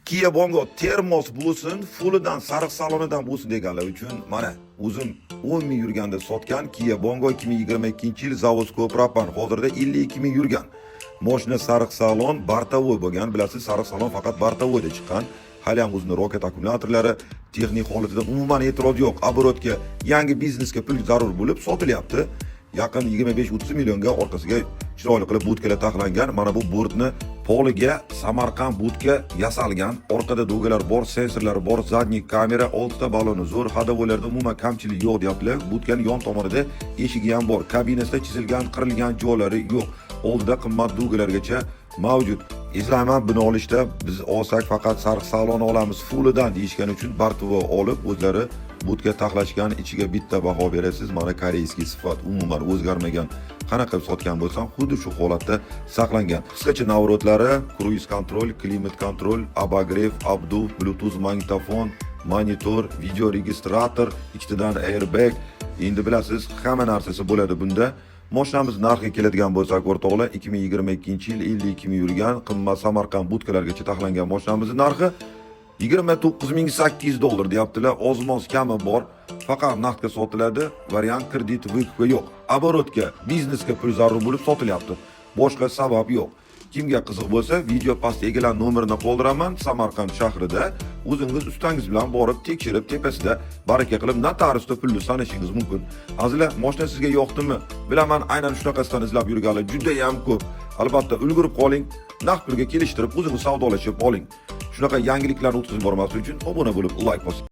Kia Bongo termos bo'lsin, fulidan, sariq salonidan bo'lsin deganlar uchun mana o'zim 10 ming yurganda sotgan Kia Bongo, 2022-yil, заводской propan, hozirda 52 ming yurgan. Moshina sariq salon, бортовой bo'lgan. Bilasiz, sariq salon faqat бортовой da chiqqan. Hali ham o'zini roket akkumulyatorlari, texnik holatidan umuman e'tiroz yo'q. Оборот ga, yangi biznesga pul zarur bo'lib sotilyapti. Yaqin 25-30 millionga orqasiga chiroyli qilib budkalar taxlangan. Mana bu bortni poliga Samarqand budka yasalgan. Orqada дуга lar bor, sensorlari bor, задний kamera, oltita baloni zo'r, ходовой larda umuman kamchilik yo'q deyaptilar. Budkani yon tomonida eshigi ham bor. Kabinasida chizilgan, qirilgan joylari yo'q. Oldida qimmat дуга largacha mavjud. Eslayman, buni olishda biz olsak faqat sariq salon olamiz fulidan deyishgani uchun бортовой olib, o'zlari budka taxlashgan, ichiga bitta baho berasiz. Mana корейский sifat umuman o'zgarmagan. Qanaqa qilib sotgan bo'lsam, xuddi shu holatda saqlangan. Qisqacha наворот lari: круиз контроль, климат контроль, обогрев, обдув, Bluetooth magnitofon, monitor, видеорегистратор, ikkitadan airbag. Endi bilasiz, hamma narsasi bo'ladi bunda. Moshinamiz narxiga keladigan bo'lsak, o'rtoqlar, 2022-yil, 52 ming yurgan, qimmat Samarqand budkalargacha taxlangan moshinamizni narxi 29 800 dollar deyaptilar. Oz-moz kami bor. Faqat naqdga sotiladi. Variant kredit, выкуп ga yo'q. Оборот ga, biznesga pul zarur bo'lib sotilyapti. Boshqa sabab yo'q. Kimga qiziq bo'lsa, video pastda egalar nomerini qoldiraman. Samarqand shahrida o'zingiz ustangiz bilan borib tekshirib, tepasida baraka qilib, notariusda pulni sanashingiz mumkin. Azizlar, mashina sizga yoqdimi? Bilaman, aynan shunaqasidan izlab yurganlar juda ham ko'p. Albatta, ulgurib qoling, naqd pulga kelishtirib, o'zingiz savdolashib oling. Shunaqa yangiliklarni o'tkazib bormaslik uchun obuna bo'lib, like bosing.